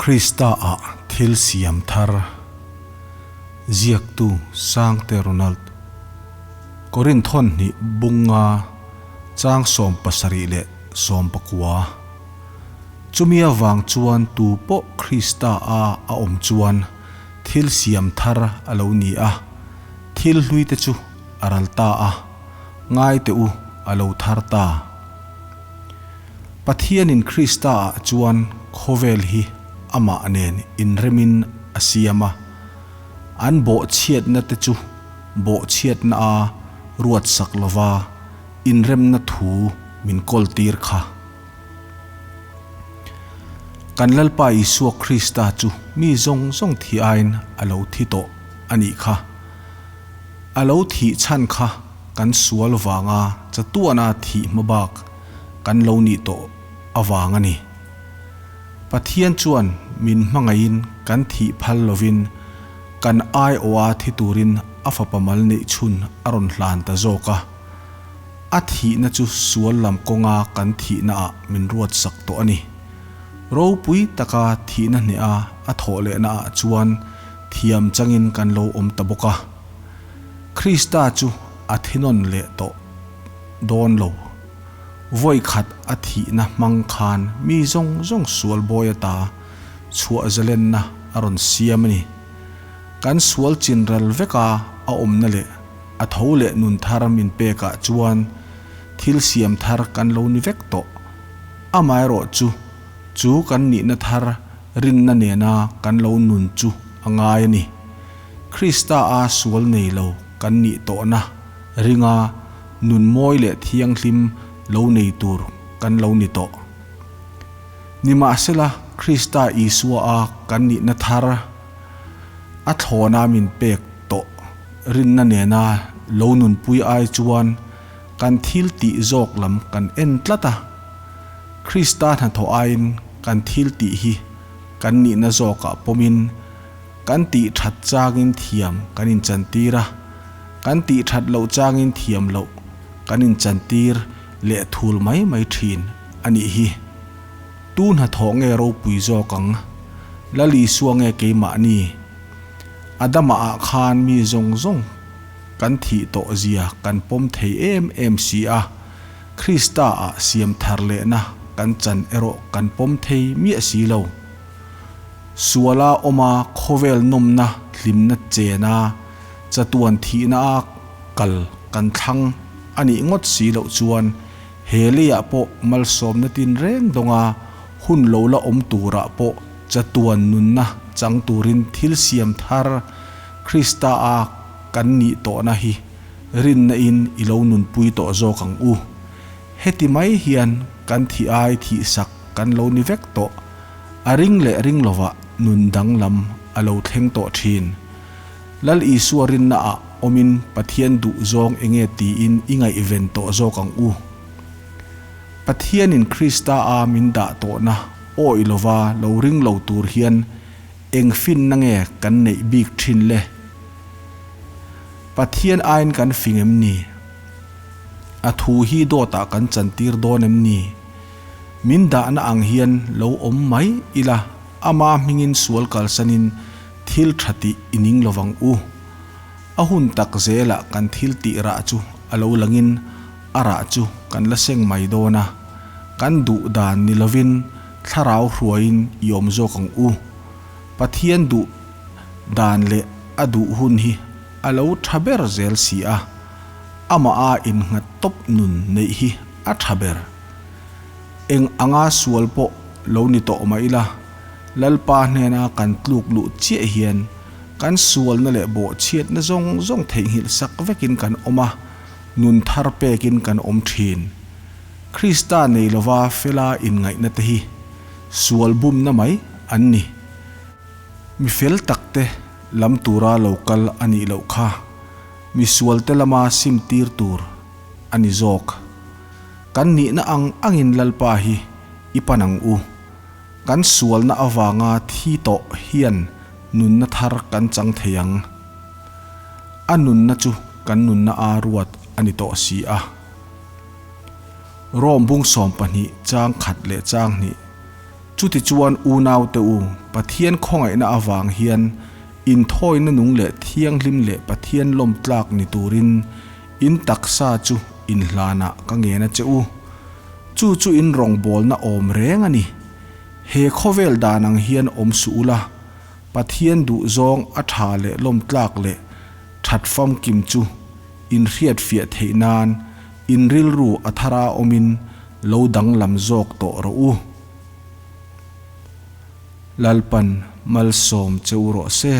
Krista-ah thil siam thar. Ziaktu Sangte Ronald. Korinthon hnih bunga chang 70 leh 19. Chumi avang chuan tu pawh Krista-a a awm chuan thil siam thar a lo ni a, thil hlui te chu a ral ta a, ngai teh u a lo thar ta. Pathianin Krista-ah chuan khawvel hi amah nen inremin a siam a, an bawhchhiatna te chu bawhchhiatna a ruatsak lova inremna thu min kawltir kha. Kan Lalpa Isua Krista chu mi zawng zawng thi aiin a lo thi tawh a nih kha. A lo thih chhan kha kan sual vanga chatuana thih hma bak kan lo nih tawh avang a ni. Pathian chuan min hmangaihin kan thih phal lovin kan aiawha thi turin a fapa mal neih chhun a rawn hlan ta zawk a. A thihna chu sual lam kawnga kan thihnaah min ruatsak tawh a ni. Ropui taka thihna hneha a thawh lehnaah chuan thiam changin kan lo awm ta bawk a. Krista chu a thinawn leh tawh dawn lo. Vawi khat a thihna hmang khan mi zawng zawng sual bawi ata chhuah zalenna a rawn siam a ni. Kan sual chinral veka a awmna leh a tho leh nun thar min pekah chuan thil siam thar kan lo ni vek tawh. Amaherawh chu, chu kan nihna thar rinna nena kan lo nun chu a ngai a ni. Krista a sual nei lo kan nih tawhna ringa nun mawi leh thianghlim lo nei tur kan lo ni tawh. Nimahsela, Krista Isua a kan nihna thar a thlawna min pek tawh rinna nena lo nunpui ai chuan kan thil tih zawk lam kan en tlat a. Krista hnathawh aiin kan thil tih hi kan nihna zawkah pawmin kan tih that changin thiam kan inchantir a, kan tih that loh changin thiam loh kan inchantir leh thul mai mai thin a nih hi. Tu hnathawh nge ropui zawk ang? Lal Isua nge keimahni? Adama ah khan mi zawng zawng kan thih tawh zia kan pawm thei em em si a, Krista ah siam thar lehna kan chan erawh kan pawm thei miah si lo. Suala awma khawvel nawmna hlimna chena chatuan thihna a kal kan thlang a nih ngawt si loh chuan he leiah pawh malsawmna tinreng dawnga hun lo la awm turah pawh chatuan nunna chang turin thil siam thar Krista a kan nih tawhna hi rinna in i lo nunpui tawh zawk ang u. Heti mai hian kan thih ai thihsak kan lo ni vek tawh. A ring leh ring lovah nun danglam a lo thleng tawh thin. Lal Isua rinna ah awmin Pathian duh zawng enge tiin i ngaihven tawh zawk ang u. Pathianin Krista a min dah tawhna awih lova lo ring lo tur hian eng finna nge kan neih bik thin le? Pathian aiin kan fing em ni? A thu hi dawtah kan chantir dawn em ni? Min dahna ang hian lo awm mai ila, ama hmingin sual kalsanin thil tha tih i ning lovang u. A hun tak zelah kan thil tih rah chu a lo langin a rah chu kan la seng mai dawn a, kan duh dan ni lovin thlarau hruaiin i awm zawk ang u. Pathian duh dan leh a duh hun hi a lo tha ber zel si a, amah a innghat tawp nun neih hi a tha ber. Eng anga sual pawh lo ni tawh mah ila, Lalpa hnena kan tluk luh chiah hian kan sualna leh bawhchhiatna zawng zawng theihnghilh sak vekin kan awm a, nun thar pekin kan awm thin. Krista nei lova fela inngaihna te hi sual bumna mai an ni. Mi fel takte lam tura lo kal a nih loh kha mi sualte lama simtir tur a ni zawk. Kan nihna ang angin Lalpa hi i pan ang u. Kan sualna avanga thi tawh hian nunna thar kan chang thei ang. A nunna chu kan nunna a ruat a ni tawh si a. Rom bung 12 chang khat leh chang hnih. Chutichuan unaute u, Pathian khawngaihna avang hian inthawina nung leh thianghlim leh Pathian lawmtlak ni turin in taksa chu inhlanah ka ngen a che u. Chu chu in rawngbawlna awm reng a ni. He khawvel dan ang hian awm suh ula, Pathian duhzawng a tha leh lawmtlak leh that famkim chu inhriatfiah theih nan in rilru a thara awmin lo danglam zawk tawh rawh u. Lalpan malsawm che u rawh se.